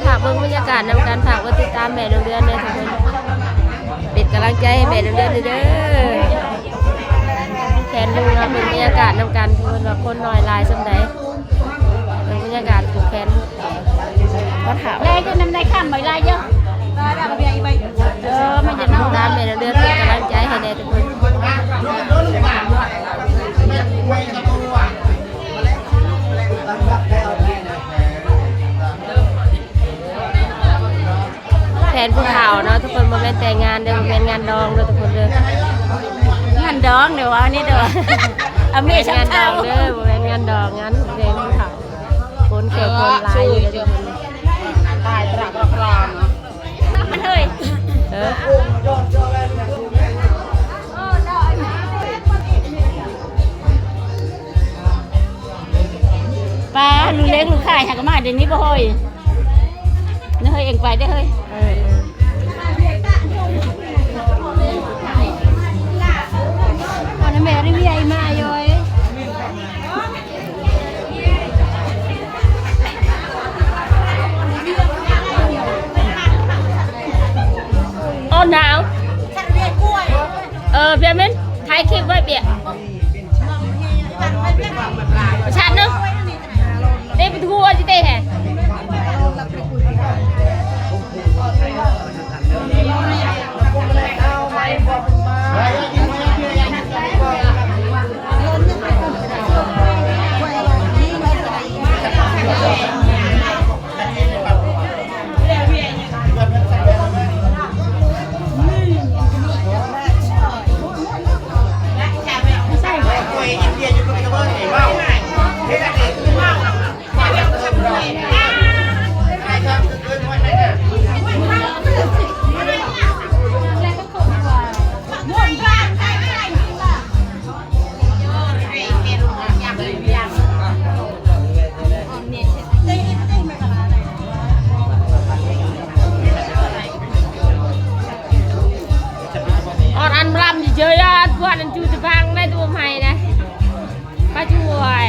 ຝາກເບິ່ງບັນຍາກາດນຳກັນ ຝາກກົດຕິດຕາມແມ່ດວງເດືອນແດ່ທຸກຄົນ ເປັນກຳລັງໃຈໃຫ້ແມ່ດວງເດືອນແດ່ເດີ. ແຟນລຸງເຮົາເບິ່ງບັນຍາກາດນຳກັນ ທຸກຄົນວ່າຄົນນ້ອຍຫຼາຍສ່ຳໃດ. ເບິ່ງບັນຍາກາດຜູກແຂນ ມາຖາມ ແລຢູ່ນຳນາຍຂ້າມໄວ້ຫຼາຍເດີ. ເອີ ມັນຈະນອນ ຕາມແມ່ເດີນເປັນກຳລັງໃຈໃຫ້ແດ່ທຸກຄົນ. ແຟນຜູ້ເຖົ້າເນາະທຸກຄົນ ບໍ່ແມ່ນແຕ່ງງານເດີ ບໍ່ແມ່ນງານດອງເດີທຸກຄົນເດີ. ງານດອງເດີ ເວົ້ານີ້ເດີ ອາເມ ງານດອງເດີ ບໍ່ແມ່ນງານດອງ ງານແຟນຜູ້ເຖົ້າ. ຄົນແຂກຄົນຫຼາຍຢູ່ເດີທຸກຄົນ. ຕາຍຕະລະກະລານ ມັນເຮີຍ ເອີ ປ້າ ລູກເລັກລູກຊາຍຫາກະມາດຽວນີ້ບໍ່ເຮີຍ. ເນາະເຮີຍ ເອງໄປເດີເຮີຍ. ເອີ ເອີ ພໍ່ນະແມ່ໄດ້ເວຍມາຢູ່ເອີຍ. ໂອ້ ໜາວ ເອີ ເບຍເມັນ ຖ່າຍຄລິບໄວ້ເບຍ. ປະຊາດເນາະ ເຕະປະຕູອອກຊິເຕະແຮ. ອອນອັນມະລຳເຢີຍໆ ອັນພວກອັນຈູຕະບັງໄດ້ຕົວໃໝ່ນະ ມາຊ່ວຍ.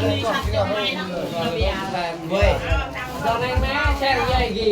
ເວີຍ ຕອນນັ້ນແມ່ແຊງໃຫຍ່ກີ